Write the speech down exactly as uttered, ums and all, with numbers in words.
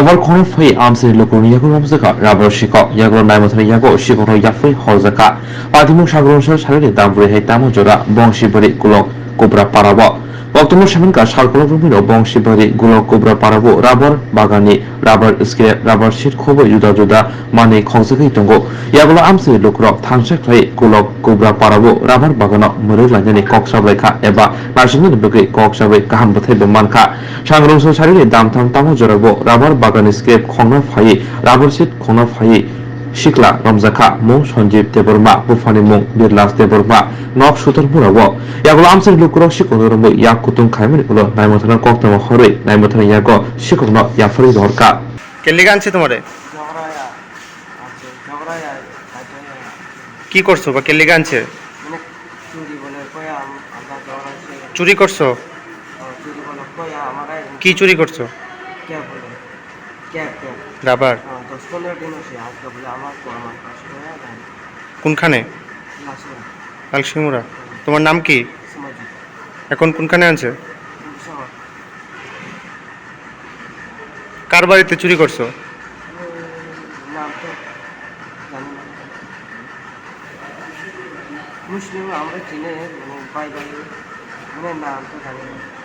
Rubber khongnai phai amchaini lukurokni yago romjakha rubber sikhok, yago naimathani yago sikhokrok yaphai horjakha. Patimung sangrongsa salini damburi hai tamo jora Bongsibari Kulok Kubra Parao. Koktwma saminka sal kolok romwino Bongsibari Kulok Kubra Parao rubber baganni rubber scrap, rubber sheet khoboi juda juda manwi khokjagwi tongo. Yagulo amchaini lukurok thangsa khlai Kulok Kubra Parao rubber bagano mwrwk lainani kok sablai kha eba naisingmani bagwi kok sabai kaham bwthaibo man kha. Sangrongsa salini damtham tamo jorabo rubber baganni scrap khongna phaiwi rubber sheet khongna phaiwi sikla romjakha mung Sanjib Debbarma, buphani mung Birlas Debbarma, nok Sutor Murao. Yagulo amchaini lukurok sikhokno romwi yak kutung khaimani ulo naimathano koktwma horwi naimathani yago sikhokno yapharwi rohorkha. Keligan se tomare? Jogoraya. Acha, jogoraya, acha, ya. কি করছো বা কে লেগে আনছে? মানে চুরি বলে কয়া আম-, আমরা জগড়া হচ্ছে। চুরি করছো? ও, চুরি বলে কয়া আমার আয়। কি চুরি করছো? ক্যাব বলে। Cab, cab. রাবার? হ্যাঁ, দশ পনেরো দিন হচ্ছে আজকে বলে আমার তো আমার পাঁচশো টাকা দেয়। কোনখানে? লালসিংহ। লালসিংহরা। হুম। তোমার নাম কি? সমাজী। এখন কোনখানে আছে? সভা। কার বাড়িতে চুরি করছো? নাম তো জানি না। মুসলিম আমরা চিনি, মানে, ভাই ভাই, মানে, নাম তো জানি না।